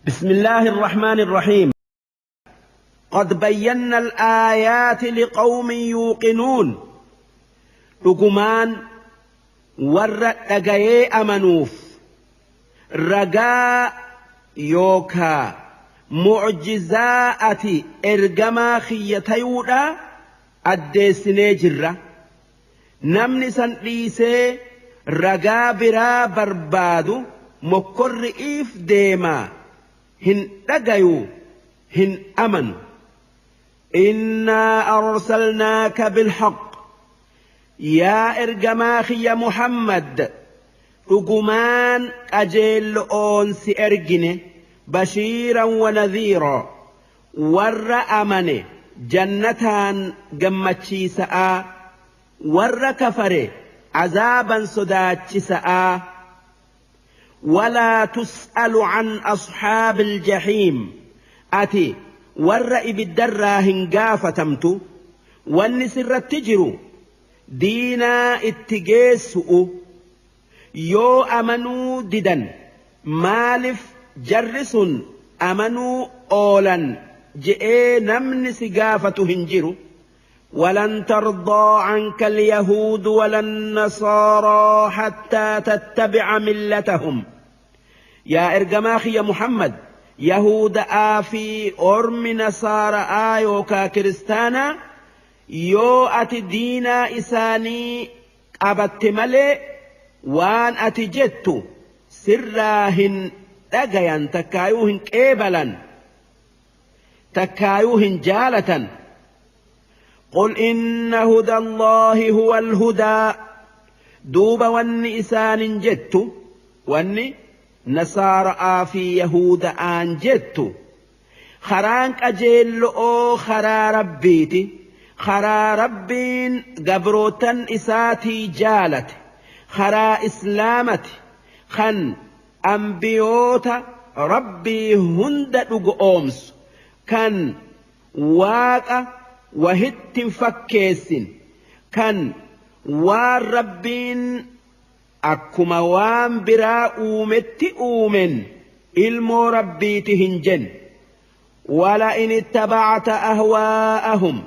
بسم الله الرحمن الرحيم. قد بينا الآيات لقوم يوقنون. Dhugumaan warra dhagayee amanuuf ragaa yookaa mucjizaa ati ergamaa kiyya tayuudha addeessinee jirra. Namni san dhiisee ragaa biraa barbaadu mokkorri'iif deemaa, hin dhagayu, hin amanu. إنا أرسلناك بالحق. Yaa ergamaa kiyya Muhammad, dhugumaan qajeello'oon si ergine, بشيرا ونذيرا, warra amane jannataan gammachiisa'aa, warra kafare azaaban sodaachisa'a. ولا تسأل عن أصحاب الجحيم. Ati warra ibiddarraa hin gaafatamtu. Wanni sirratti jiru diinaa itti geessu'u. Yoo amanuu didan, maaliif jarri sun amanuu oolan je'ee namni si gaafatu hin jiru. ولن ترضى عنك اليهود ولا النصارى حتى تتبع ملتهم. Yaa ergamaa kiyya Muhammad, Yahuda'aa fi ormi Nasaara'aa yookaa Kiristaanaa yoo ati diinaa isaanii qabatte malee waan ati jettu sirraa hin dhagayan, takkaayuu hin qeebalan, takkaayuu hin jaalatan. قل إن هدى الله هو الهدى. Duuba wanni isaanin jettu, wanni Nasaara'aa fi Yahuda'aan jettu, karaan qajeello'oo karaa Rabbiiti, karaa Rabbiin gabrootan isaatii jaalate, karaa Islaamati, kan ambiyoota Rabbii hunda dhugo oomsu, kan Waaqa wahitti hin fakkeessin, kan waan Rabbiin akkuma waan biraa uumetti uumen ilmoo Rabbiiti hin jenne. ولئن اتبعت أهواءهم.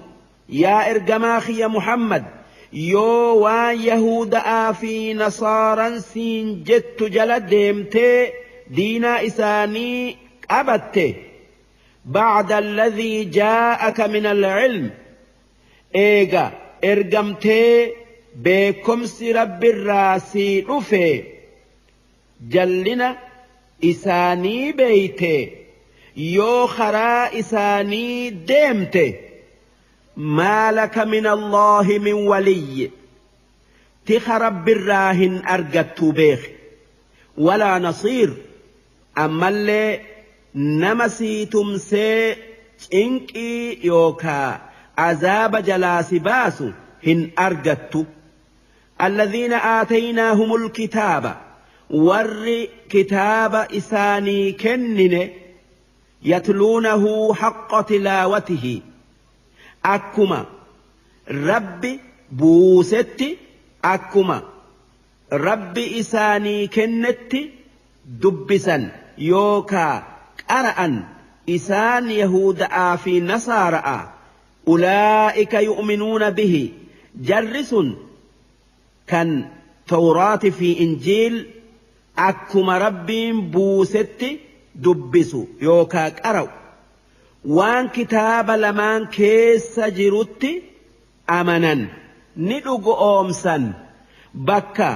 Yaa ergamaa kiyya Muhammad, yoo waan Yahuda'aa fi Nasaaran siin jettu jala deemtee diinaa isaanii qabatte, بعد الذي جاءك من العلم, eega ergamtee beekomsi Rabbirraa sii dhufe, jallina isaanii beeyte, yoo karaa isaanii deemte, ما لك من الله من ولي, tika Rabbirraa hin argattu beek, ولا نصير, ammallee nama sii tumsee cinqii yookaa azaaba jalaa si baasu hin argattu. الذين آتيناهم الكتاب, warri kitaaba isaanii kennine, يتلونه حق تلاوته, akkuma Rabbi buusetti, akkuma Rabbi isaanii kennetti dubbisan yookaa qara'an, isaan Yahuda'aa fi Nasaara'a, أولئك يؤمنون به, jarri sun kan Tawraati fi Injiil akkuma Rabbiin buusetti dubbisu yookaa qara'u, waan kitaaba lamaan keessa jirutti amanan, ni dhugo oomsan. Bakka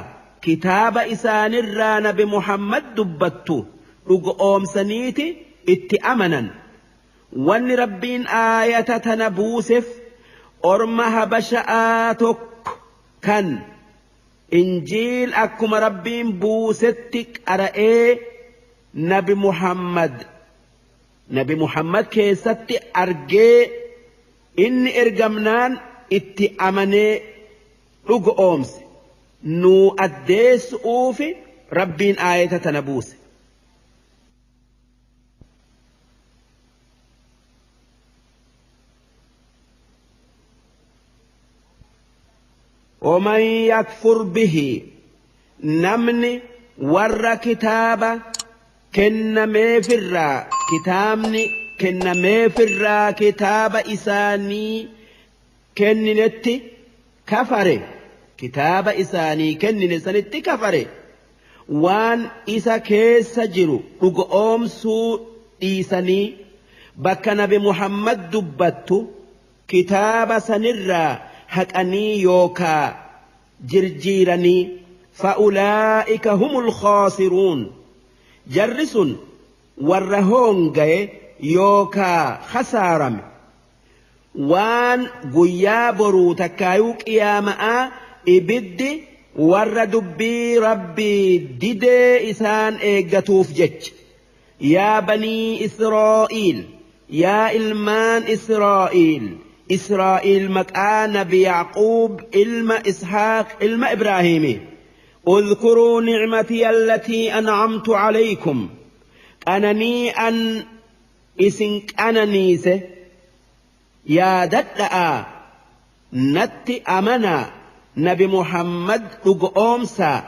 kitaaba isaanirraa Nabi Muhammad dubbattu dhugo oomsaniiti itti amanan. Wanni Rabbiin aayata tana buuseef orma Habasha'aa tokko kan Injiil akkuma Rabbiin buusetti qara'ee Nabi Muhammad keessatti argee, inni ergamnaan itti amanee dhugo oomse nuu addeessuufi Rabbiin aayata tana buuse. ومن يكفر به, namni warra kitaaba Kennameefirraa kitaabni kennameefirraa kitaaba isaanii kenninetti kafare kitaaba isaanii kennine sanitti kafare waan isa keessa jiru dhugoomsuu dhiisanii bakka nabi Muhammad dubbattu kitaaba sanirraa haqanii yookaa jirjiiranii fa'ulaa'ika humul khaasiruun jarri sun warra hoongaye yookaa khasaarame waan guyyaa boruu takkaayuu qiyaama'aa ibiddi warra dubbii rabbii didee isaan eeggatuuf jecha yaa banii Israa'iil yaa ilmaan Israa'iil Israa'iil maqaa nabi Yacquub ilma Ishaaq ilma Ibraahiimi اذكروا نعمتي التي أنعمت عليكم أنني أن إسن أننيسه يا ددأ نت أمنا نبي محمد أمسا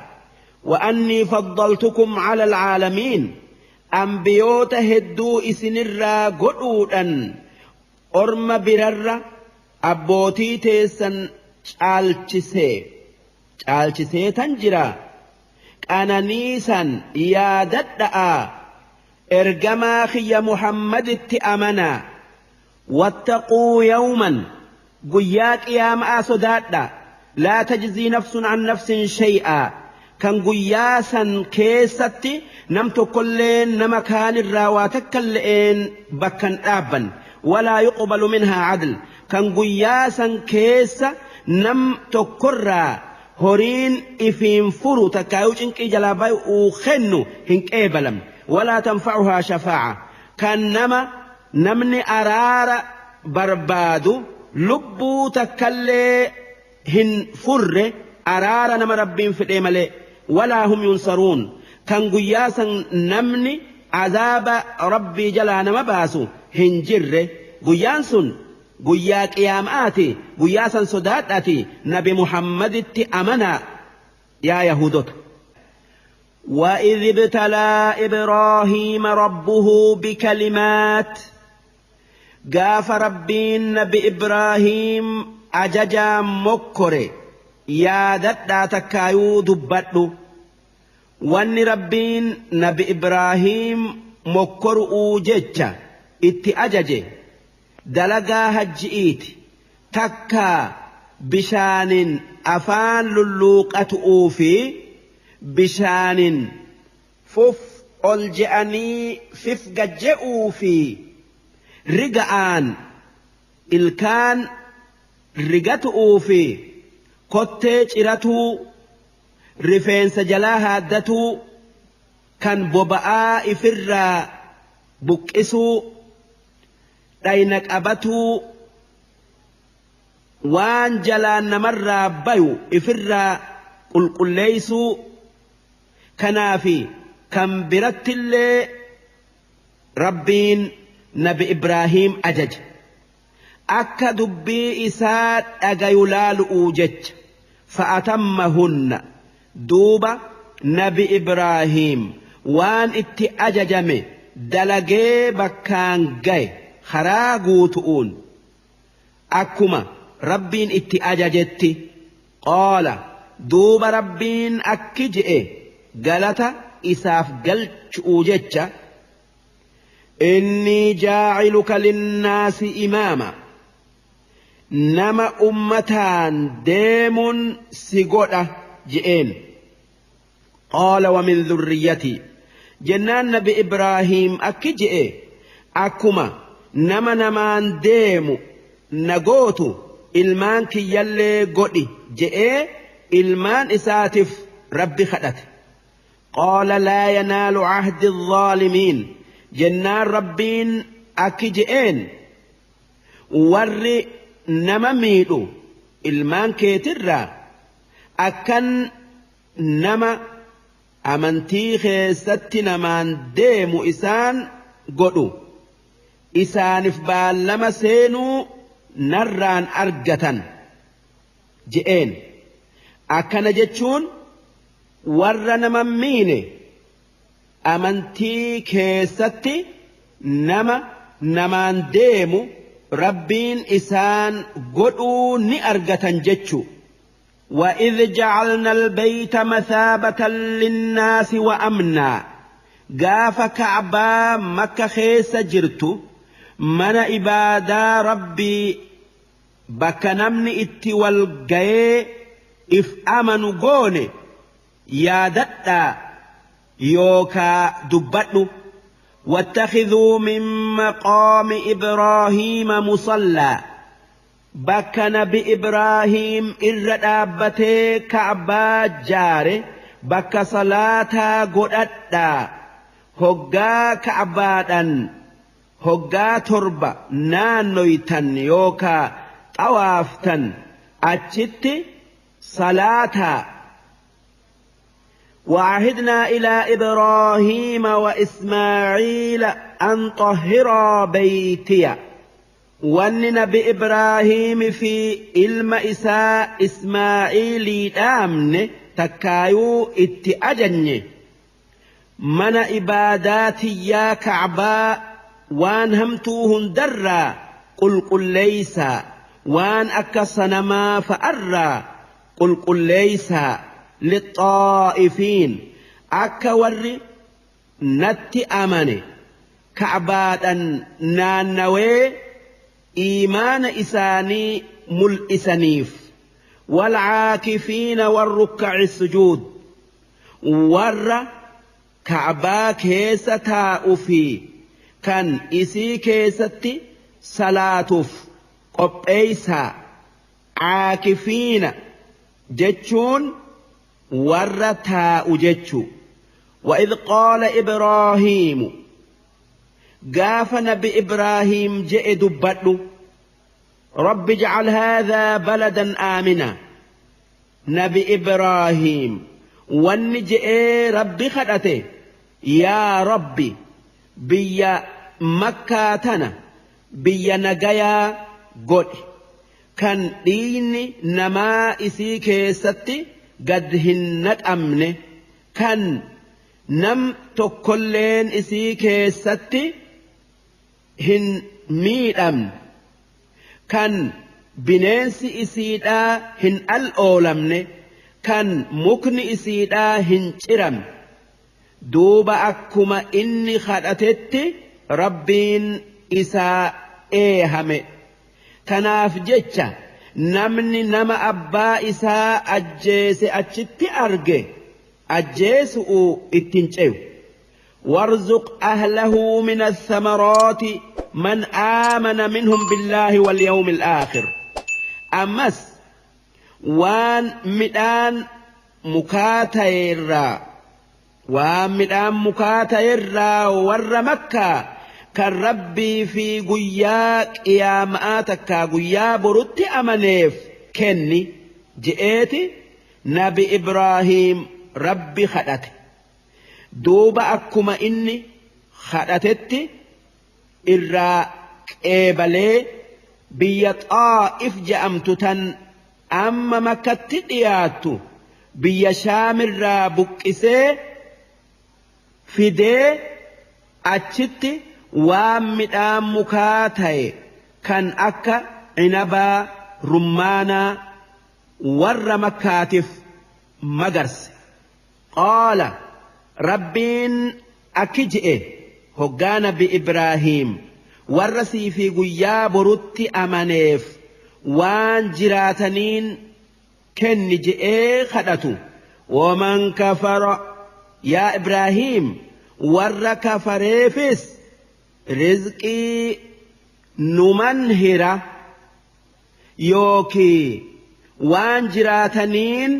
وأني فضلتكم على العالمين أنبيوت هدو إسن الرا قدودا أرم برر أبوتي تيسن caalchisee tan jira qananiisan yaadadha'a ergamaa kiyya Muhammaditti amanaa wattaquu yawman guyyaa qiyaamaa sodaadha laa tajzii nafsun an nafsin shay'aa kan guyyaa san keessatti nam tokkolleen nama kaanirraa waa takkalle'een bakkan dhaabban walaa yuqbalu minhaa cadl kan guyyaa san keessa nam tokkorraa horiin ifiin furu takkaayuu cinqii jalaa bay'uu kennu hin qeebalamne walaa tanfacuhaa shafaa'a kan nama namni araara barbaadu lubbuu takkallee hin furre araara nama rabbiin fedhee malee walaa hum yunsaruun kan guyyaa san namni azaaba rabbii jalaa nama baasu hin jirre guyyaan sun guyyaa qiyaamaati guyyaa san sodaadhaati nabi Muhammaditti amanaa yaa yahuudota. وإذ ابتلى إبراهيم ربه بكلمات قاف ربين نبي إبراهيم أججا مكري يا ددا تكايو دبتو وان ربين نبي إبراهيم مكرؤ ججا ات أججي dalagaa hajji'iiti takkaa bishaanin afaan lulluuqatu'uu fi bishaanin fuf ol je'anii fif gajje'uu fi riga'aan ilkaan rigatu'uu fi kottee ciratuu rifeensa jalaa haaddatuu kan boba'aa ifirraa buqqisuu dhayna qabatuu waan jalaan namarraa bayu ifirraa qulqulleeysuu kanaafi kan birattillee rabbiin nabi Ibraahiim ajaje akka dubbii isaa dhagayu laalu'uu jecha fa'atammahunna duuba nabi Ibraahiim waan itti ajajame dalagee bakkaan gaye karaa guutu'uun akkuma rabbiin itti ajajetti qaala duuba rabbiin akki je'e galata isaaf galchu'uu jecha innii jaaciluka linnaasi imaama nama ummataan deemuun si godha je'een qaala wa min dhurriyyatii jennaan nabi Ibraahiim akki je'e akkuma nama namaan deemu na gootu ilmaan kiyyallee godhi je'ee ilmaan isaatiif rabbi kadhate qaala laa yanaalu cahdi الظaalimiin jennaan rabbiin akki je'een warri nama miidhu ilmaan keetirraa akkan nama amantii keessatti namaan deemu isaan godhu isaanif baallama seenuu narraan argatan je'een akkana jechuun warra nama miine Amantii keessatti nama namaan deemu rabbiin isaan godhuu ni argatan jechu. وإذ جعلنا البيت مثابة للناس وأمنا قاف كعبا مكة خيس جرت من إبادا ربي بك نمني اتي والقاي إف أمنوا قوني يا دتا يوكا دبتلو واتخذوا من مقام إبراهيم مصلى بك نبي إبراهيم إر دابته كعبا جاره بك صلاة قدتا هقا كعبادا هقا تربة نانويتن يوكا طوافتن أجت صلاة. وعهدنا إلى إبراهيم وإسماعيل أن طهرا بيتي وأن بإبراهيم في علم إساء إسماعيل آمن تكايو اتأجن من إباداتي يا كعبا وان همتوهن درا قل قل ليس وان أكسنما فأرى قل قل ليس للطائفين أكور نت أمني كعبادا نانوي إيمان إساني ملئسنيف والعاكفين والركع السجود ور كعبا كيستا أفي كان إسي كيستي صلاتف قبئيسا عاكفين جتشون ورتا أجتشو. وإذ قال إبراهيم قاف نبي إبراهيم جئ دبتلو رب اجعل هذا بلدا آمنا. نبي إبراهيم ونجئ ربي خدته يا ربي بي مكاتنا بي نجايا قد كان ديني نما إسي كيستي قد هنك أمنه كان نم تكلين إسي كيستي هن ميد أمن كان بننسي إسيدا هن الأولمنه كان مكن إسيدا هن شرم دوب أكما إني خدتت ربين إسا إيهمه. كناف جتشا namni nama abbaa isaa ajjeese achitti arge ajjeesu'u ittiin ce'u. وارزق أهله من الثمرات من آمن منهم بالله واليوم الآخر. أمس وان مدان مكاتيرا وان مدان مكاتيرا ور مكة kan rabbii fi guyyaa qiyaamaa takkaa guyyaa borutti amaneef kenni je'eeti nabi Ibraahiim rabbi kadhate. Duuba akkuma inni kadhatetti irraa qeebalee biyya Xaa'if je'amtu tan amma Makkatti dhiyaattu biyya Shaamirraa buqqisee fidee achitti waan midhaan mukaa ta'e kan akka cinabaa rummaanaa warra Makkaatiif magarse. Qaala rabbiin akki je'e hoggaa nabi Ibraahiim warra sii fi guyyaa borutti amaneef waan jiraataniin kenni je'ee kadhatu. Waman kafara yaa Ibraahiim warra kafareefis rizqii numan hira yookiin waan jiraataniin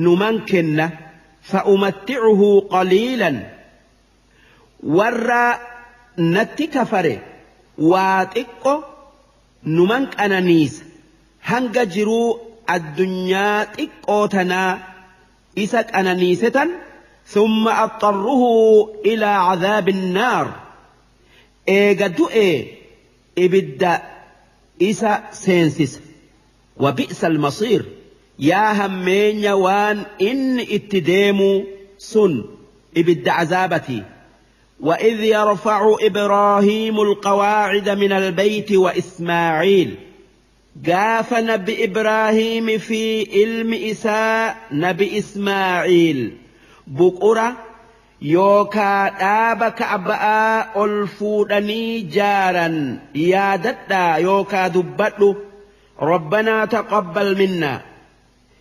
numan kenna fa'umatti'uhu qaliilan warra natti kafare waa xiqqo numan qananiisa hanga jiruu addunyaa xiqqoo tanaa isa qananiisetan ثم أضطره إلى عذاب النار eega du'e ibidda isa seensisa. وبئس المصير yaa hammeenya waan inni itti deemu sun ibidda cazaabati. وإذ يرفع إبراهيم القواعد من البيت وإسماعيل قاف نبي إبراهيم في علم إساء نبي إسماعيل بقرة يوكا دابك أباء الفودني جارا يا دتا يوكا دبتلو ربنا تقبل منا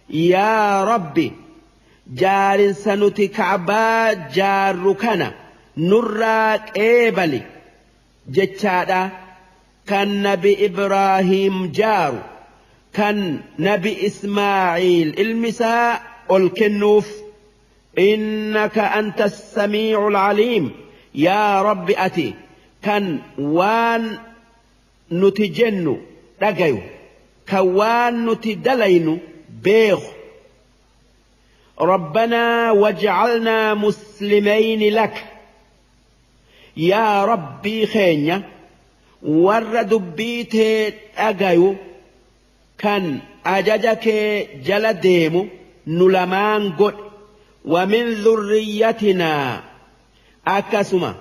يا ربي جار سنتي كعبا جاركنا نراك إيبلي جتشادا كان نبي إبراهيم جارو كان نبي إسماعيل المساء الكنوف إنك أنت السميع العليم يا رب أتي كان وان نتجن رجيو كوان نتدلين بيخ ربنا واجعلنا مسلمين لك يا ربي خينيا ور دبيت أجايو كان أجاجك جل ديمو نلمان قد ومن ذريتنا أكسما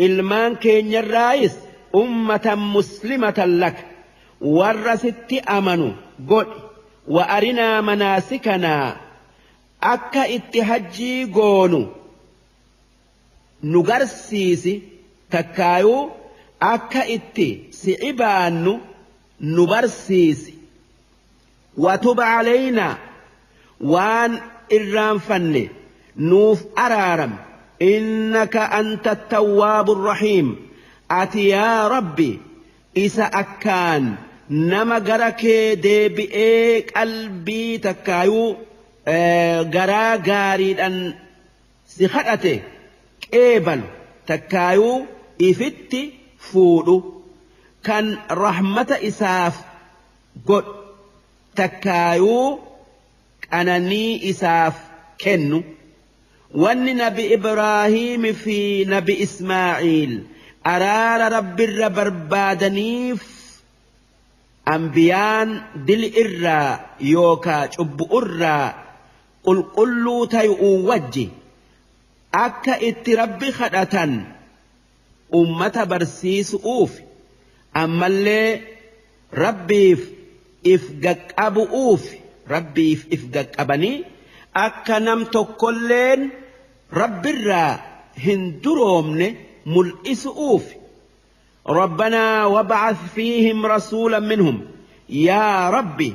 إلمان كين الرئيس أمة مسلمة لك ور ست أمنوا قد وأرنا مناسكنا أكا اتهجي قونو نغرسيسي تكايو أكا إتي سعبانو نبرسيسي وتب علينا وان إرام فني نوف أرارم إنك أنت التواب الرحيم أتي يا ربي إسا أكان نما غركي دي بإيك قلبي تكايو غرا غاريد أن سخطته قبل تكايو إفتي فودو كان رحمة إساف قد تكايو أنني إساف كنو وان نبي إبراهيم في نبي إسماعيل أرار رب الربربادنيف أنبيان دل إرى يوكا شب إرى قل قلو تيؤ وجه أكا اتربي خدة أمة برسيس أوف أما اللي ربي إفقك أبو أوف ربي إفقك أبني أكا نمتو كلين رب الرا هندرومن ملئس أوف ربنا وابعث فيهم رسولا منهم يا ربي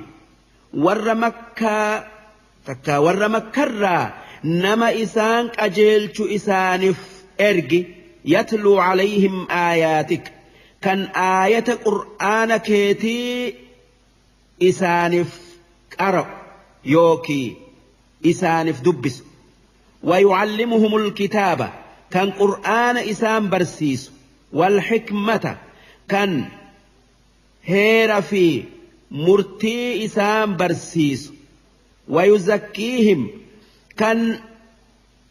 ور مكة تكا ور مكة نما إسانك أجلت إسانف إرجي يتلو عليهم آياتك كان آية قرآن كيتي إسانف أرى يوكي إسانف دبس ويعلمهم الكتابة كان قرآن إسان برسيس والحكمة كان هير في مرتي إسان برسيس ويزكيهم كان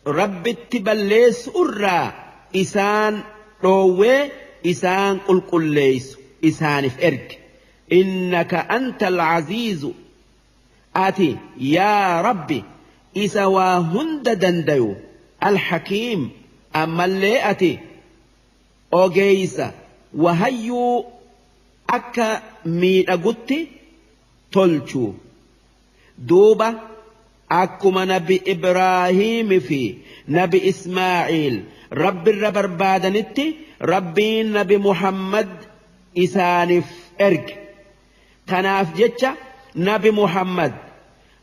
رب التبليس أرى إسان روي إسان قل قليس إسان في إرك إنك أنت العزيز آتي يا ربي إسوا هند دنديو الحكيم أما اللي أتي أوجيسا وهيو أكا مين أقوتي تلشو دوبة أكما نبي إبراهيم في نبي إسماعيل رب الربر بادنتي ربي نبي محمد إسانف إرج تناف جتشا نبي محمد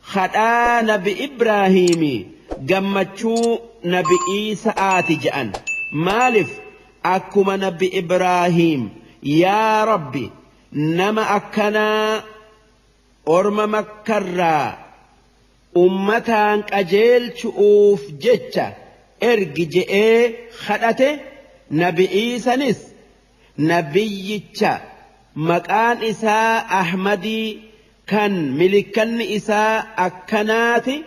خدا نبي إبراهيم جمتشو نبي إيسى آتي جأن مالف أكما نبي إبراهيم يا ربي نما أكنا أرم مكرا أمتان أجيل شؤوف جتشا إرج جئ خدته نبي إيسى نس نبيتشا مكان إساء أحمدي كان ملكن إساء أكناتي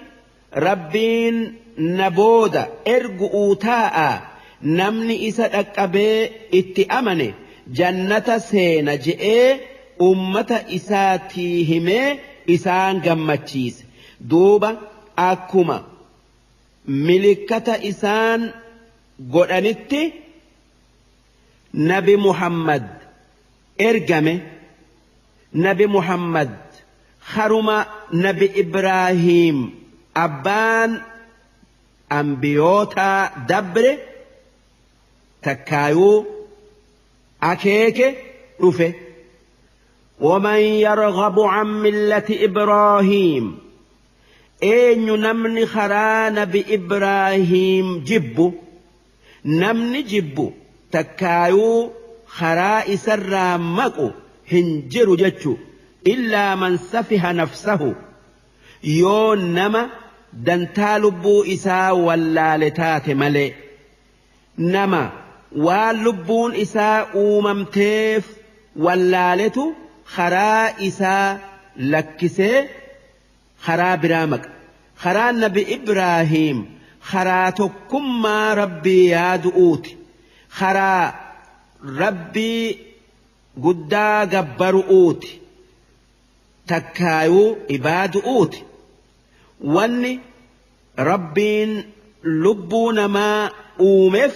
ربين نبودا إرجو تاء نمني إساء أكبي اتأمني جنة سينا جئ أمة إساتيهم إسان جمتشيس دوبا أكما ملكة إسان قرانتي Nabi Muhammad ergame. Nabi Muhammad haruma Nabi Ibraahiim abbaan ambiyootaa dabre takkaayuu akeeke dhufe. ومن يرغب عن ملة إبراهيم eenyu namni karaa Nabi Ibraahiim jibbu, namni jibbu takkaayuu karaa isarraa maqu hin jiru jechu. Illaa man safiha nafsahu, yoo nama dantaa lubbuu isaa wallaale taate malee, nama waan lubbuun isaa uumamteef wallaaletu karaa isaa lakkisee karaa biraa maqa. Karaa Nabi Ibraahiim karaa tokkummaa Rabbii yaadu'uuti, karaa Rabbii guddaa gabbaru'uuti, takkaayuu ibaadu'uuti. Wanni Rabbiin lubbuu namaa uumeef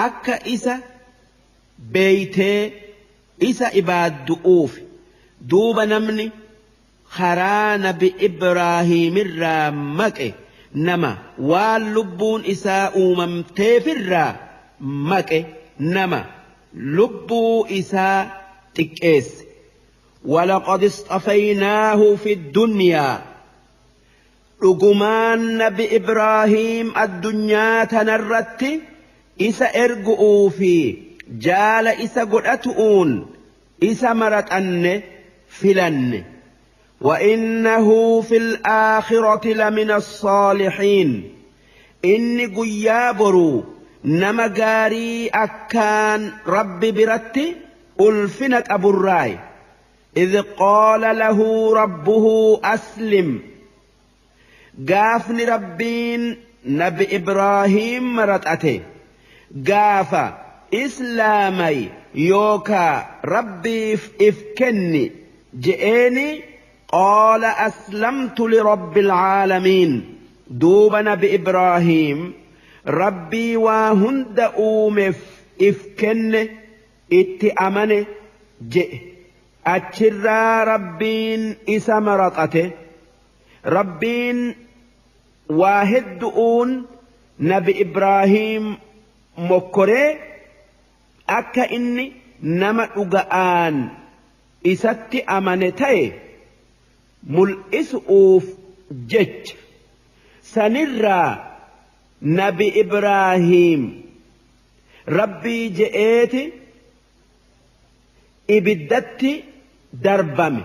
akka isa beeytee isa ibaaddu'uuf. Duuba namni karaa Nabi Ibraahiimirraa maqe nama waan lubbuun isaa uumamteefirraa maqe, nama lubbuu isaa xiqqeesse. ولقد اصطفيناه في الدنيا, dhugumaan Nabi Ibraahiim addunyaa tanarratti isa ergu'uu fi jaala isa godhatu'uun isa maraxanne, filanne. وإنه في الآخرة لمن الصالحين, inni guyyaa boruu nama gaarii akkaan Rabbi biratti ulfina qaburraay. إذ قال له ربه أسلم, gaafni Rabbiin Nabi Ibraahiim maraxate gaafa islaamay yookaa Rabbiif if kenni je'eeni. قال أسلمت لرب العالمين, duuba Nabi Ibraahiim Rabbii waa hunda uumeef if kenne, itti amane je'e. Achirraa Rabbiin isa maraxate. Rabbiin waa heddu'uun Nabi Ibraahiim mokkoree akka inni nama dhuga'aan isatti amane ta'e mul'isu'uuf jecha. Sanirraa Nabi Ibraahiim Rabbii je'eeti ibiddatti darbame.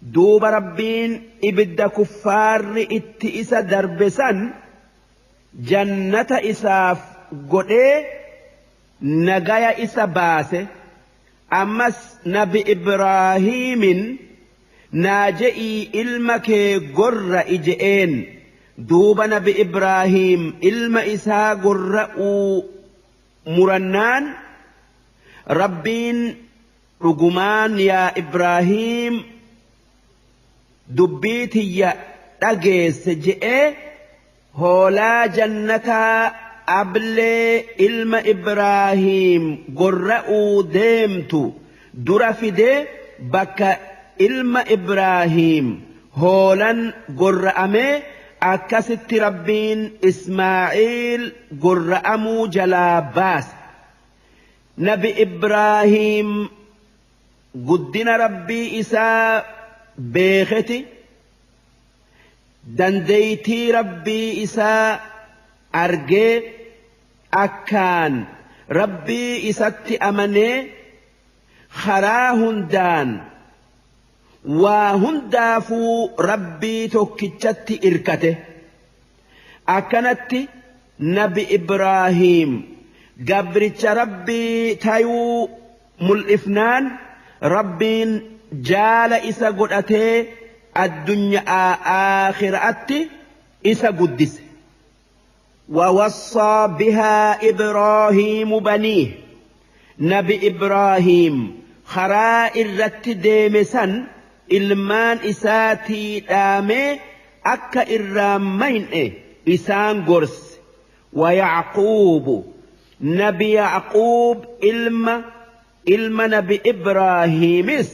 Duuba Rabbiin ibidda kuffaarri itti isa darbe san jannata isaaf godhee nagaya isa baase. Ammas Nabi Ibraahiimin naa je'ii ilma kee gorra'i je'een. Duuba Nabi Ibraahiim ilma isaa gorra'uu murannaan, Rabbiin dhugumaan yaa Ibraahiim dubbii tiyya dhageesse je'ee hoolaa jannataa ablee ilma Ibraahiim gorra'uu deemtu dura fidee bakka ilma Ibraahiim hoolan gorra'amee. Akkasitti Rabbiin Ismaa'iil gorra'amuu jalaa baase. Nabi Ibraahiim guddina Rabbii isaa beeketi, dandeeytii Rabbii isaa argee, akkaan Rabbii isatti amanee karaa hundaan waa hundaafuu Rabbii tokkichatti irkate. Akkanatti Nabi Ibraahiim gabricha Rabbii tayuu mul'ifnaan, Rabbiin jaala isa godhatee addunyaa aakhiraatti isa guddise. ووصى بها إبراهيم بنيه, Nabi Ibraahiim karaa irratti deeme san ilmaan isaatii dhaamee akka irraa mayne isaan gorse. ويعقوب, Nabi Yacquub ilma ilma Nabi Ibraahiimis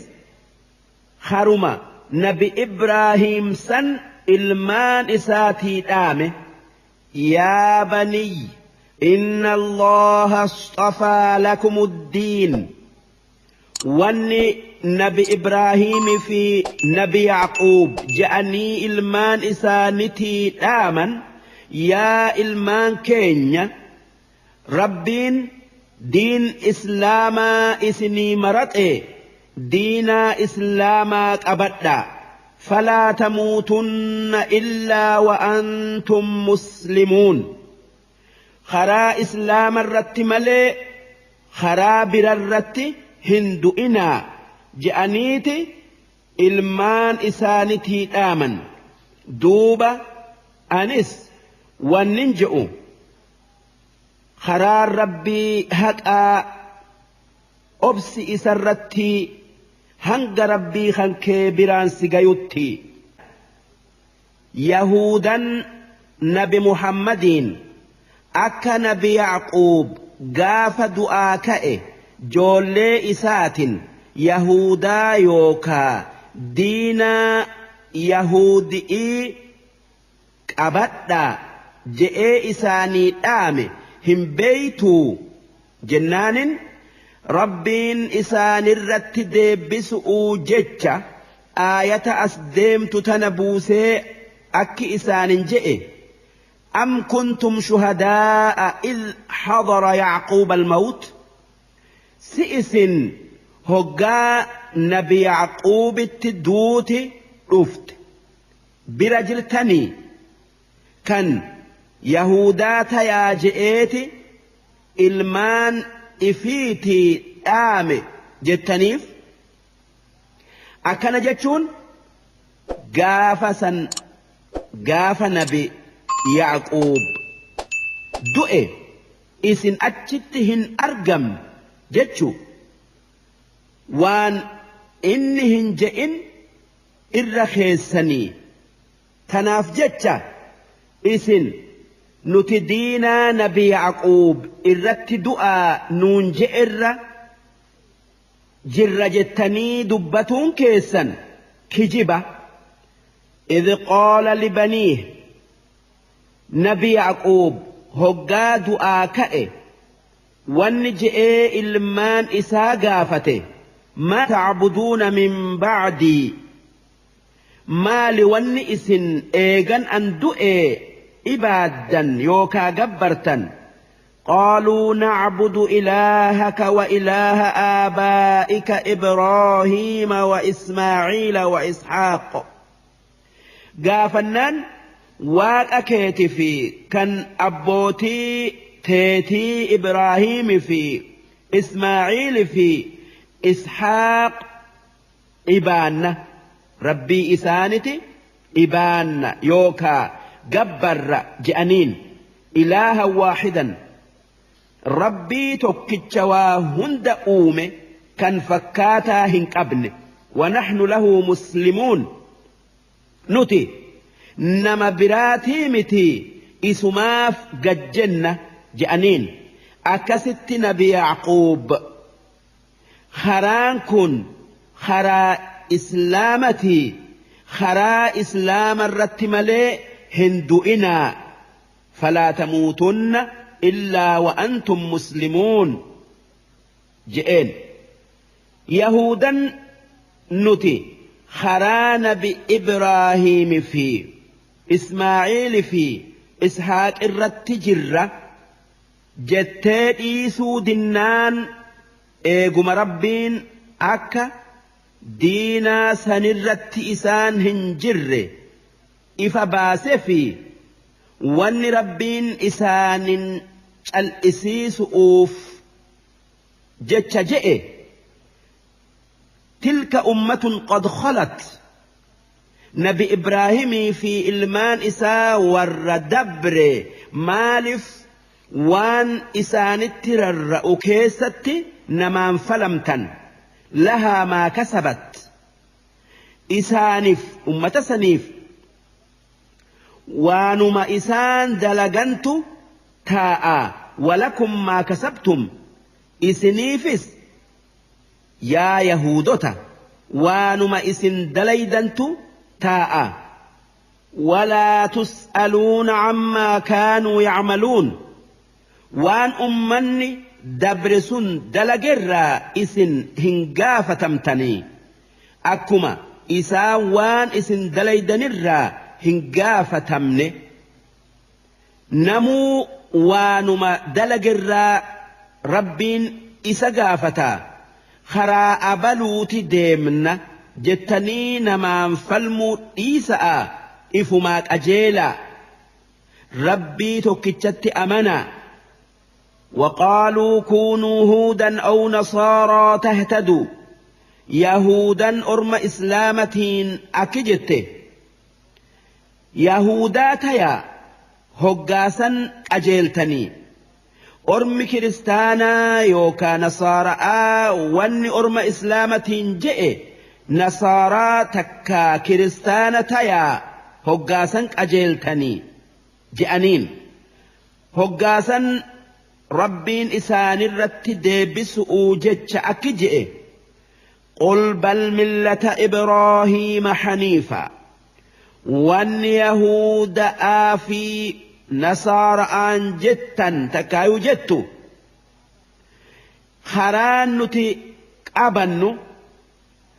haruma Nabi Ibraahiim san ilmaan isaatii dhaame. Yaa baniy inna Allaha astafaa lakumuddiin. Wanni Nabi Ibraahiimii fi Nabi Yacquub je'anii ilmaan isaanitii dhaaman, yaa ilmaan keenya, Rabbiin diin Islaamaa isinii maraxe, diinaa Islaamaa qabadhaa. Falaa tamuutunna illaa wa antum muslimuun. Karaa Islaama irratti malee karaa birarratti hin du'inaa je'aniiti ilmaan isaanitii dhaaman. Duuba anis wannin je'u, karaan Rabbii haqaa, obsi isarratti hanga Rabbii kan kee biraan si gayutti. Yahudan Nabi Muhammadiin akka Nabi Yacquub gaafa du'aa ka'e joollee isaatin Yahudaa yookaa diinaa Yahudi'ii qabadhaa je'ee isaanii dhaame hin beeytuu jennaanin, Rabbiin isaanirratti deebisu'uu jecha aayata as deemtu tana buusee akki isaanin je'e: Am kuntum shuhadaa'a idh hadara Yacquuba almawt. Si isin hoggaa Nabi Yacquubitti duuti dhufte bira jirtanii kan Yahudaa tayaa je'eeti ilmaan ifiitii dhaame jettaniif? Akkana jechuun gaafa san, gaafa Nabi Yacquub du'e, isin achitti hin argamne jechuu. Waan inni hin je'in irra keessanii, tanaaf jecha isin nuti diinaa Nabi Yacquub irratti du'aa nuun je'erra jirra jettanii dubbatuun keessan kijiba. Idh qaala libaniih, Nabi Yacquub hoggaa du'aa ka'e wanni je'ee ilmaan isaa gaafate: Maa tacbuduuna min bacdii, maali wanni isin eegan an du'ee ibaaddan yookaa gabbartan? Qaaluu nacbudu ilaahaka wa ilaaha aabaa'ika Ibraahiima wa Ismaaciila wa Isxaaq. Gaafannaan Waaqa keeti fi kan abbootii teetii Ibraahiimi fi Ismaaciili fi Isxaaq ibaanna, Rabbii isaaniti ibaanna yookaa gabbarra je'aniin. Ilaaha waaxidan, Rabbii tokkicha waa hunda uume kan fakkaataa hin qabne. Wa naxnu lahu muslimuun, nuti nama biraatii miti, isumaaf gajjenna je'aniin. Akkasitti Nabi Yacquub karaan kun karaa Islaamatii, karaa Islaama irratti malee hin du'inaa, falaa tamuutunna illaa wa antum muslimuun je'een. Yahudan nuti karaa Nabi Ibraahiimi fi Ismaaciili fi Ishaaq irratti jirra jettee dhiisuu dinnaan, eeguma Rabbiin akka diinaa sanirratti isaan hin jirre ifa baase fi wanni Rabbiin isaanin cal'isiisu'uuf jecha je'e: Tilka ummatun qad khalat. Nabi Ibraahimii fi ilmaan isaa warra dabre maalif waan isaanitti rarra'u keessatti namaan falamtan? Lahaa maa kasabat, isaaniif, ummata saniif waanuma isaan dalagantu taa'a. Walakum maa kasabtum, isiniifis yaa yahuudota waanuma isin dalaydantu taa'a. Walaa tus'aluuna cammaa kaanuu yacmaluun, waan ummanni dabre sun dalagerraa isin hin gaafatamtanii, akkuma isaan waan isin dalaydanirraa hin gaafatamne. Namuu waanuma dalagerraa Rabbiin isa gaafataa. Karaa abaluuti deemna jettanii namaan falmuu dhiisa'a, ifumaa qajeelaa, Rabbii tokkichatti amanaa. وقالوا كونوا هودا أو نصارى تهتدوا، يهودا أرم إسلامتين أكجت يهودا تيا هقاسا أجيلتني. أرم كريستانا يوكا نصارى واني أرم إسلامتين جئ نصارى تكا كريستانا تيا هقاسا أجيلتني جئنين. هقاسا ربين إسان الرت ديبس أوجتش أكجئ: قل بل ملة إبراهيم حنيفا. وان يهود آفي نصارى أن جتا تكايو جتو خران نتي أبنو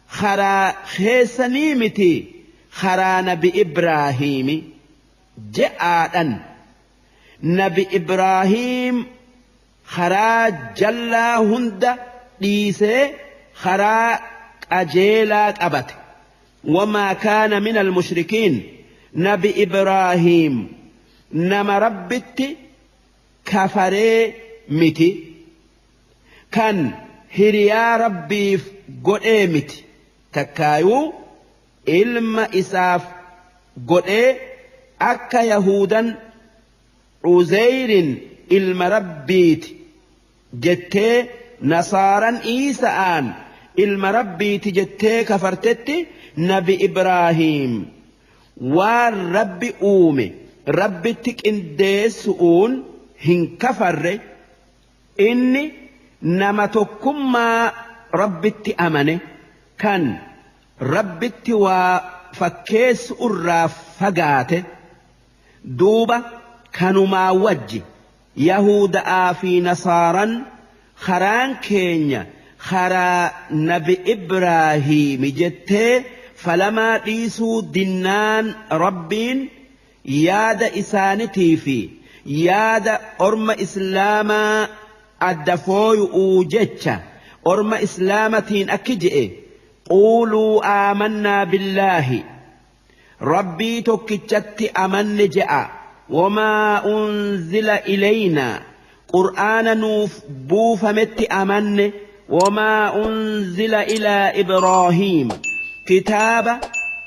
خرا خيسنيمتي خرا نبي إبراهيم جاء نبي إبراهيم خرا جلا هند ديسه خرا أجيلات أبت. وما كان من المشركين، نبي إبراهيم نما ربت كفري متي كان هريا ربي قد متي تكايو إلما إساف قد أكا يهودا عزير إلما ربيت جتة نصارا إيسaan ilma rabbiiti jettee kafartetti nabi Ibraahim waan rabbi uume rabbitti qindeessuun hin kafarre. Inni nama tokkummaa rabbitti amane kan rabbitti waa fakkeessu irraa fagaate. Duuba kanumaa wajji yahudaa fi nasaaran karaan keenya karaa nabi Ibraahiim jettee falamaa dhiisuu dinnaan Rabbiin yaada isaanitii fi yaada orma islaamaa adda fooyu'uu jecha orma islaamatiin akki je'e: quuluu aamannaa billaahi, Rabbii tokkichatti amanne je'a. Wamaa unzila ilaynaa, qur'aana nuuf buufametti amanne. وما أنزل إلى إبراهيم، كتاب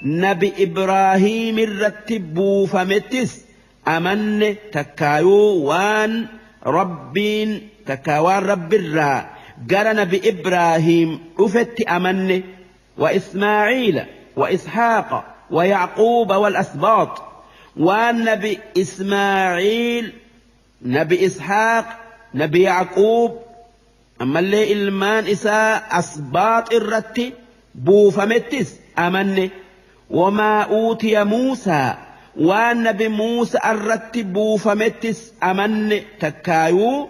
نبي إبراهيم الرتب فمتس أمن تكايو وان ربين تكاوان رب الرا قال نبي إبراهيم أفت أمن. وإسماعيل وإسحاق ويعقوب والأسباط، وان نبي إسماعيل نبي إسحاق نبي يعقوب أما اللي إلمان إساء أسباط الرت بوفمتس أمن. وما أوتي موسى، والنبي موسى الرت بوفمتس أمن تكايو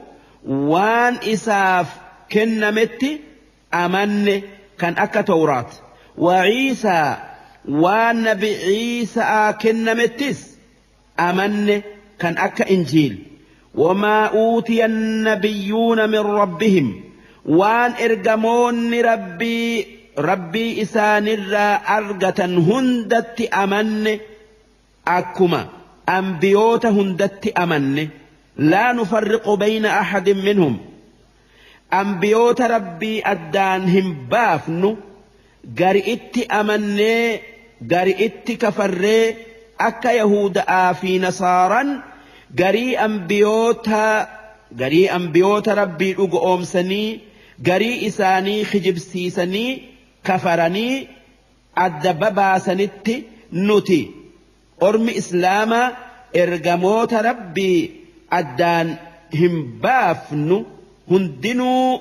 وان إساف كنمت أمن كان أكا توراة. وعيسى، والنبي عيسى كنمتس أمن كان أكا إنجيل. وما أوتي النبيون من ربهم، وان إرجمون ربي ربي إسان الرا أرجة هندت أمن أكما أنبيوت هندت أمن لا نفرق بين أحد منهم. أنبيوت ربي أدانهم بافنو قرئت أمن قرئت كفر أكا يهود آفي نصارا garii ambiyoota rabbii dhugo oomsanii garii isaanii kijibsiisanii kafaranii adda babaasanitti nuti ormi islaamaa ergamoota rabbii addaan hin baafnu hundinuu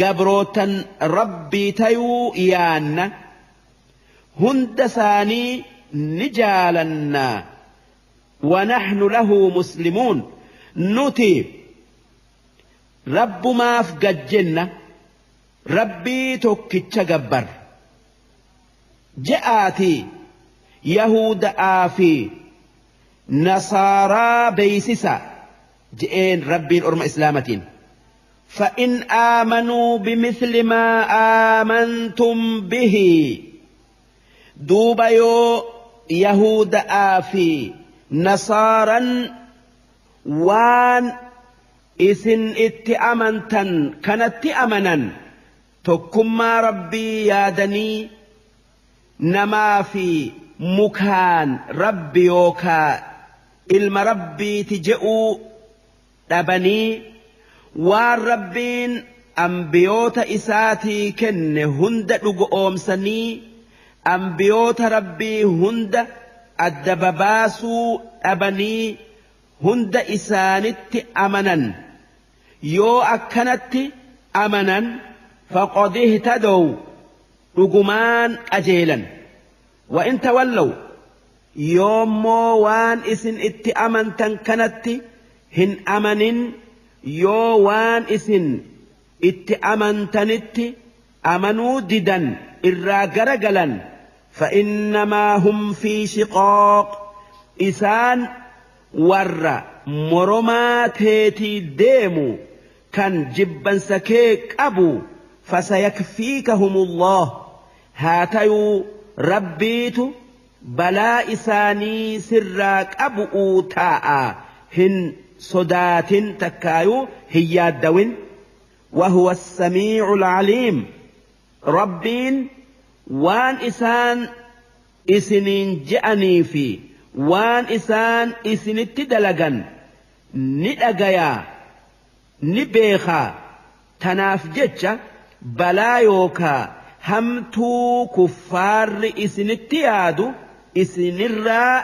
gabrootan rabbii tayuu yaanna hunda isaanii ni jaalanna ونحن له مسلمون nuti rabbumaaf gajjenna rabbii tokkicha gabbar je'aatii yahuda'aa fi nasaaraa beeysisa je'een rabbiin orma islaamatiin. فإن آمنوا بمثل ما آمنتم به duuba yoo yahuda'aa fi nasaaran waan isin itti amantan kanatti amanan tokkummaa rabbii yaadanii namaa fi mukaan rabbi yookaa ilma rabbiiti je'uu dhabanii waan rabbiin ambiyoota isaatii kenne hunda dhugoomsanii ambiyoota rabbii hunda adda babaasuu dhabanii hunda isaanitti amanan yoo akkanatti amanan faqad ihtadaw dhugumaan qajeelan wa in tawallaw yoommoo waan isin itti amantan kanatti hin amanin yoo waan isin itti amantanitti amanuu didan irraa garagalan فإنما هم في شقاق إسان ور مرما تيتي ديمو كان جبا سكيك أبو فسيكفيكهم الله هاتيو ربيت بلا إساني سراك أبو تاء هن صدات تكايو هي الدوين وهو السميع العليم ربين waan isaan isiniin je'anii fi waan isaan isinitti dalagan ni dhagayaa ni beekaa tanaaf jecha balaa yookaa hamtuu kuffaarri isinitti yaadu isinirraa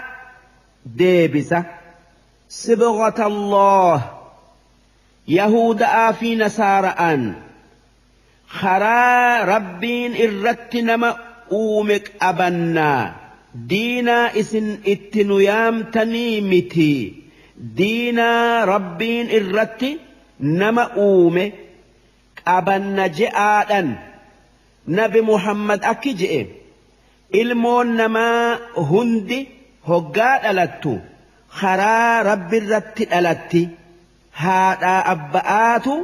deebisa. Sibghata Allah Yahuda'aa fi Nasaara'aan karaa rabbiin irratti nama uume qabannaa diinaa isin itti nu yaamtanii miti diinaa rabbiin irratti nama uume qabanna je'aadhan nabi Muhammad akki je'e ilmoon namaa hundi hoggaa dhalattu karaa rabbi irratti dhalatti haadhaa abba'aatu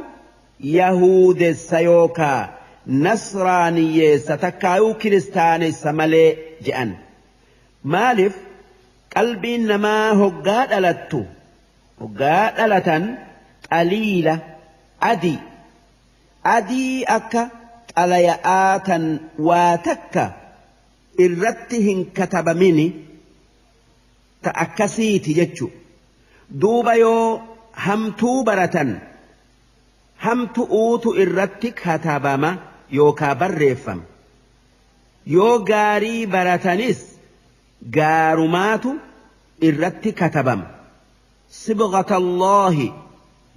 yahuudessa yookaa nasraaniyyeessa takkaayuu kiristaanessa malee je'an. Maaliif qalbiin namaa hoggaa dhalattu hoggaa dhalatan xaliila adii adii akka xalaya'aa tan waa takka irratti hin katabamini ta akkasiiti jechu. Duuba yoo hamtuu baratan hamtu'uutu irratti katabama yookaa barreeffama. Yoo gaarii baratanis gaarumaatu irratti katabama. Sibghata Allaahi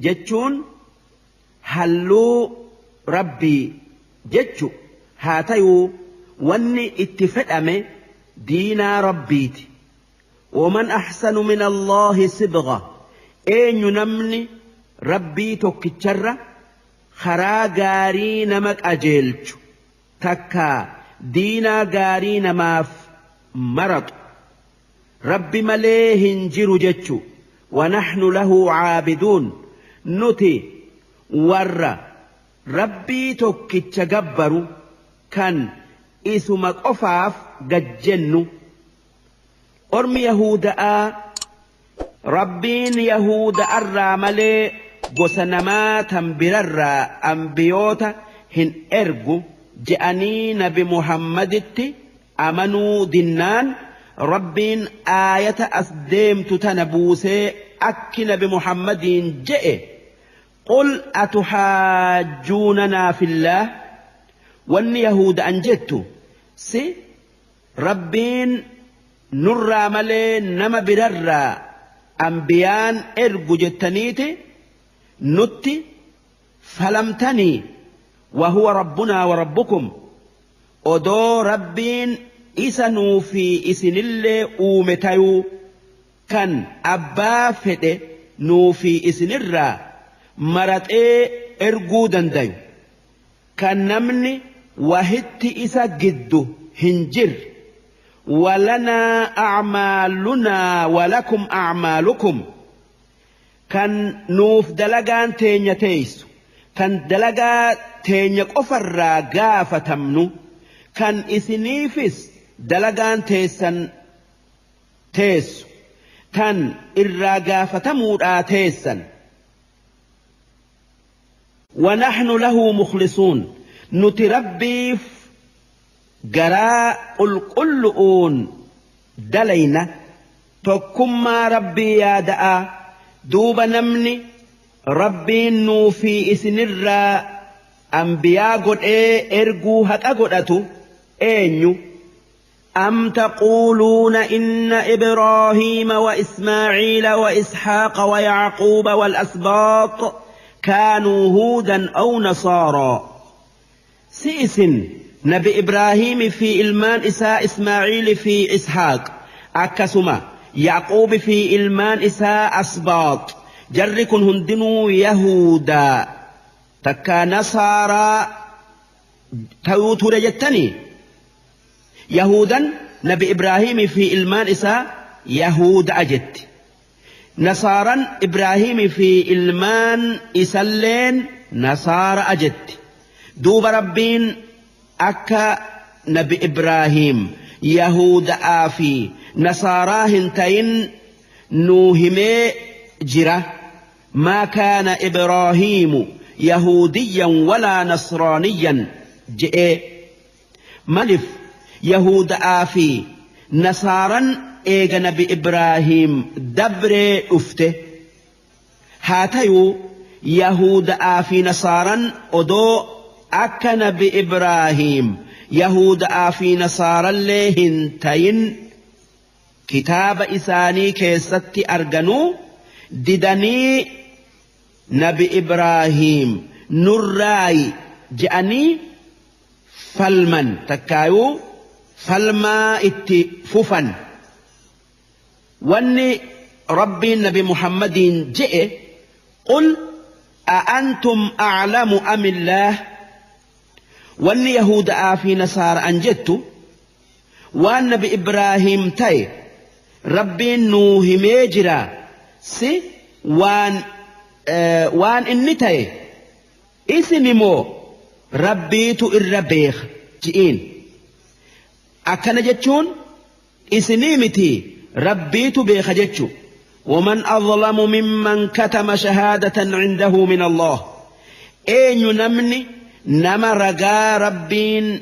jechuun halluu rabbii jechu haa tayuu wanni itti fedhame diinaa rabbiiti. ومن أحسن من الله صبغة eenyu namni rabbii tokkicharra karaa gaarii nama qajeelchu takka diinaa gaarii namaaf maraxu rabbi malee hin jiru jechu. ونحن له عابدون nuti warra rabbii tokkicha gabbaru kan isuma qofaaf gajjennu. Ormi Yahuda'aa rabbiin Yahuda'arraa malee gosa namaa tan birarraa ambiyoota hin ergu je'anii nabi Muhammaditti amanuu dinnaan rabbiin aayata as deemtu tana buusee akki nabi Muhammadiin je'e qul atuhaajjuunanaa fillaah wanni Yahuda'an jettu si rabbiin nurraa malee nama birarraa Ambiyaan ergu jettaniiti nutti falamtanii wahuwa rabbunaa wa rabbukum odoo rabbiin isa nuu fi isinillee uume tayuu kan abbaa fedhe nuu fi isinirraa maraxee erguu dandayu kan namni wahitti isa giddu hin jirre walanaa acmaalunaa walakum acmaalukum kan nuuf dalagaan teenya teeysu kan dalagaa teenya qofarraa gaafatamnu kan isiniifis dalagaan teessan teessu tan irraa gaafatamuudhaa teessan. ونحن له مخلصون نتربيف جراء القلؤون دلينا تكما ربي يا دعا دوب نمني ربي نوفي إسنرا أنبياء قد إيه إرجو هكا قد أتو أم تقولون إن إبراهيم وإسماعيل وإسحاق ويعقوب والأسباط كانوا هودا أو نصارى سئس نبي إبراهيم في إلمان إساء إسماعيل في إسحاق أكسما يعقوب في إلمان إساء أسباط جركن هندنو يهودا تكا نصارى توتر جتني يهودا نبي إبراهيم في إلمان إساء يهود أجت نصارى إبراهيم في إلمان إسلين نصارى أجت دوب ربين أكا نبي إبراهيم يهود آفي نصارى هنتين نوهمي جرة ما كان إبراهيم يهوديا ولا نصرانيا جئ ملف يهود آفي نصارى إيغا نبي إبراهيم دبر أفته هاتيو يهود آفي نصارى أدو أكا نبي إبراهيم يهود آفي نصارى لهنتين كتاب إساني كيستي أرغنو ددني نبي إبراهيم نراي جأني فالمن تكايو فالما اتففا واني ربي النبي محمد جئ قل أأنتم أعلم أم الله واني يهود آفي نصار أنجدت وان نبي إبراهيم تاي ربي نوه ميجرا سي وان وان إني تاي إسنمو ربي تؤر جئين أكن جتشون إسنيمتي ربي تبيخ جتشو ومن أظلم ممن كتم شهادة عنده من الله أين نمني نما رقا ربين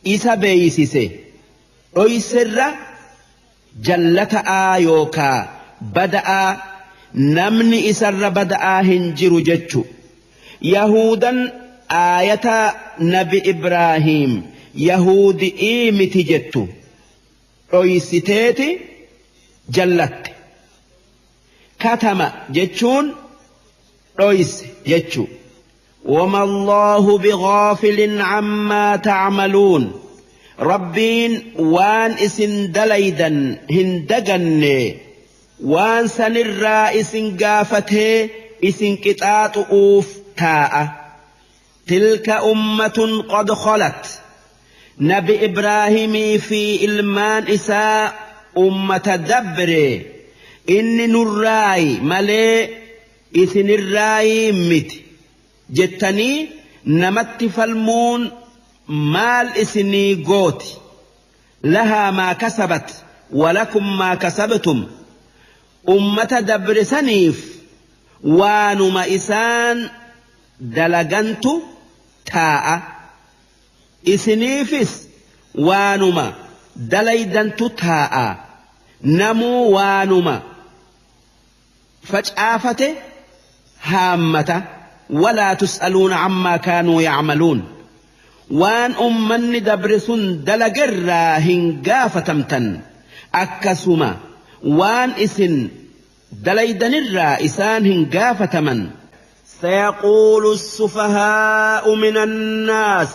إسا بيسيسي أيسر جلت آيوكا بدأ نمني إسر بدأ هنجر جتشو يهودا آية نبي إبراهيم يهودي إيمتي جتو أيستيتي جلت كتم جتشون أيس جتشو وما الله بغافل عما تعملون ربين وان اسن دليدا هندقن وان سنرا اسن قافته اسن كتات أوف تاء تلك أمة قد خلت نبي إبراهيم في إلمان إساء أمة دبر إني نراي ملي إثن الراي مت جتني نمت فالمون مال إسني قوت لها ما كسبت ولكم ما كسبتم أمة دبر سنيف وانما إسان دلقنت تاء إسنيفس وانما دليدنت تاء نمو وانما فجآفته هامة ولا تسألون عما كانوا يعملون وان أمني دبرسون دلقر هنقافتمتن أكسما وان إسن Dalaydanirraa isaan hin gaafataman. Sayaquulu sufahaa'u minannaas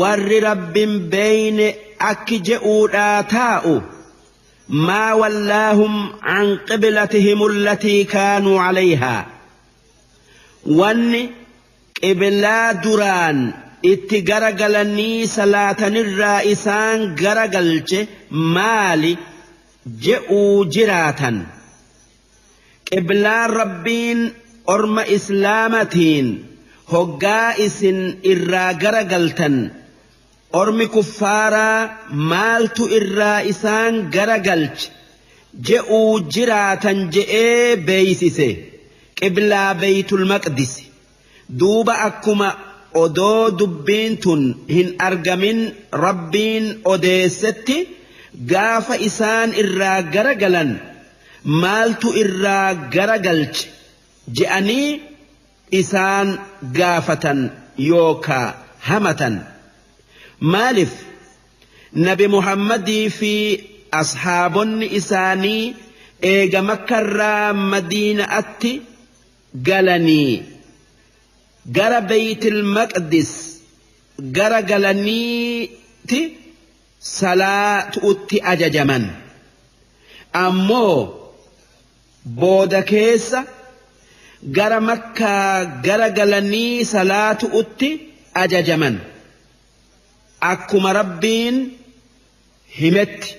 warri rabbin beeyne akki je'uudhaa taa'u maa wallaahum an qiblatihim allatii kaanuu calayhaa wanni qiblaa duraan itti garagalanii salaatanirraa isaan garagalche maali je'uu jiraatan. Qiblaan rabbiin orma islaamatiin hoggaa isin irraa garagaltan ormi kuffaaraa maaltu irraa isaan garagalche je'uu jiraatan je'ee beeysise qiblaa Beeytul Maqdis. Duuba akkuma odoo dubbiin tun hin argamin rabbiin odeessetti gaafa isaan irraa garagalan maaltu irraa garagalche je'anii isaan gaafatan yookaa hamatan. Maalif nabi Muhammadii fi ashaabonni isaanii eega Makkarraa Madiina'atti galanii gara Beeytil Maqdis gara galaniiti salaatu'utti ajajaman. Ammoo booda keessa gara Makkaa gara galanii salaatu'utti ajajaman. Akkuma rabbiin himetti.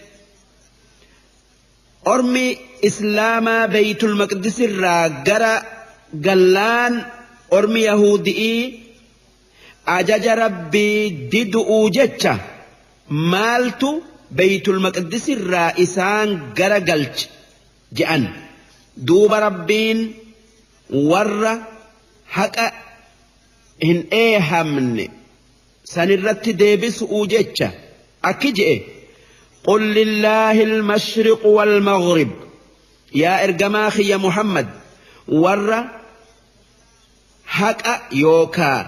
Ormi islaamaa Beeytul Maqdis irraa gara gallaan ormi Yahudi'ii ajaja rabbii didu'uu jecha maaltu Beeytul Maqdis irraa isaan gara galche je'an. Duuba rabbiin warra haqa hin eehamne sanirratti deebisu'uu jecha akki je'e: qul lillaahi al-mashriqu wal-maghrib. Yaa ergamaa kiyya Muhammad, warra haqa yookaa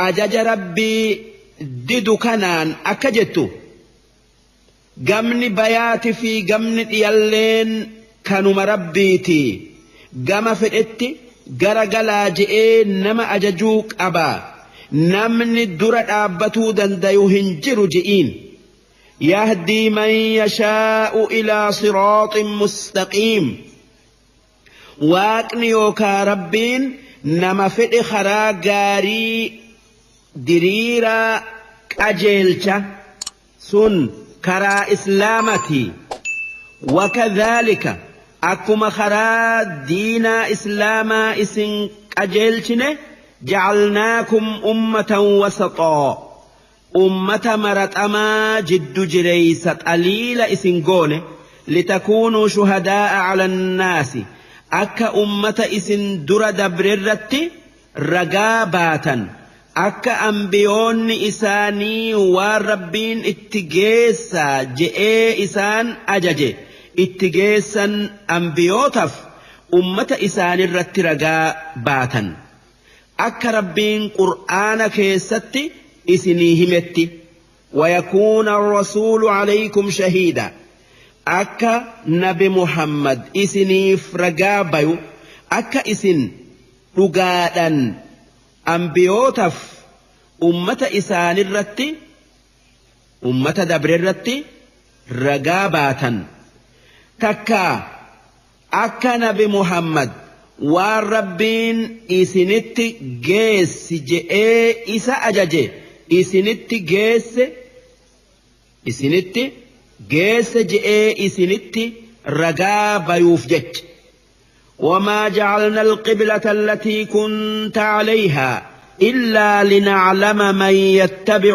ajaja rabbii didu kanaan akka jettu: gamni bayaati fi gamni dhiyalleen kanuma rabbiiti, gama fedhetti gara galaa je'ee nama ajajuu qaba, namni dura dhaabbatuu dandayu hin jiru je'iin. Yahdii man yashaa'u ilaa siraaxin mustaqiim. Waaqni yookaa rabbiin nama fedhe karaa gaarii diriiraa qajeelcha, sun karaa islaamati. Wakadhaalika akkuma karaa diinaa islaamaa isin qajeelchine jacalnaakum ummatan wasaxoo, ummata maraxamaa jiddu jireeysa xaliila isin goone, litakuunuu shuhadaa'a cala annaasi, akka ummata isin dura dabrerratti ragaa baatan, akka ambiyoonni isaanii waan rabbiin itti geessaa je'ee isaan ajaje itti geessan ambiyootaaf ummata isaanirratti ragaa baatan, akka rabbiin qur'aana keessatti isinii himetti. Wayakuuna arrasuulu alaykum shahiida, akka nabi Muhammad isiniif ragaa bayu, akka isin dhugaadhan ambiyootaaf ummata isaanirratti ummata dabrerratti ragaa baatan, takkaa akka nabi Muhammad waan rabbiin isinitti geessi je'ee isa ajaje isinitti geesse isinitti geesse je'ee isinitti ragaa bayuuf jecha. وما جعلنا القبلة التي كنت عليها إلا لنعلم من يتبع